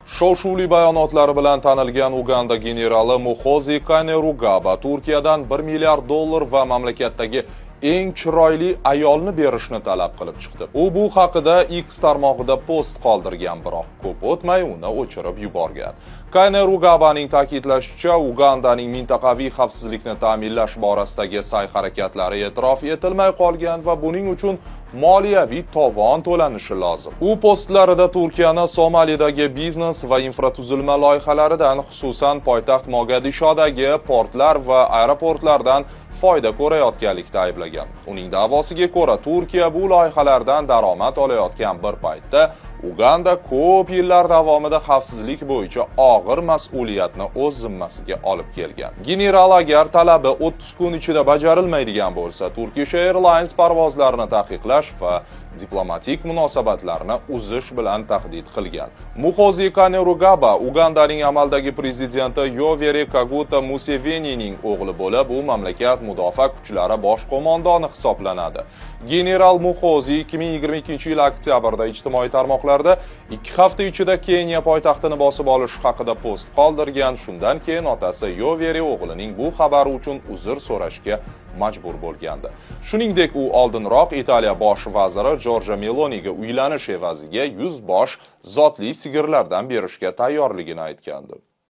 Shov-shuvli bayonotlari bilan tanilgan Uganda generali Muhozi Kainerugaba Turkiyadan 1 milliard dollar va mamlakatdagi eng chiroyli ayolni berishni talab qilib chiqdi. U bu haqida X tarmog'ida post qoldirgan, biroq ko'p o'tmay uni o'chirib yuborgan. Kainerugabaning ta'kidlashicha, Ugandaning mintaqaviy xavfsizlikni ta'minlash borasidagi sa'y-harakatlari e'tirof etilmay qolgan va buning uchun moliyaviy tovon to'lanishi lozim. U postlarida Turkiyani Somalidagi biznes va infratuzilma loyihalaridan, xususan poytaxt Mogadishodagi portlar va aeroportlardan foyda ko'rayotganlikda ayblagan. Uning da'vosiga ko'ra, Turkiya bu loyihalardan daromad olayotgan bir paytda Uganda ko'p yillar davomida xavfsizlik bo'yicha og'ir mas'uliyatni o'z zimmasiga olib kelgan. General agar talabi 30 kun ichida bajarilmaydigan bo'lsa, Turkish Airlines parvozlarini taqiqlash va diplomatik munosabatlarni uzish bilan tahdid qilgan. Muhozi Kainerugaba Ugandaning amaldagi prezidenti Yoweri Kaguta Musevenining o'g'li bo'lib, u mamlakat mudofaa kuchlari bosh qo'mondoni hisoblanadi. General Muhozi 2022-yil oktyabrda ijtimoiy tarmoqlarda 2 hafta ichida Keniya poytaxtini bosib olish haqida post qoldirgan. Shundan keyin otasi Yoweri o'g'lining bu xabari uchun uzr so'rashga majbur bo'lgandi. Shuningdek, u oldinroq Italiya bosh vaziri Jorja Meloniga uylanish evaziga 100 bosh zotli sigirlardan berishga tayyorligini aytgandi.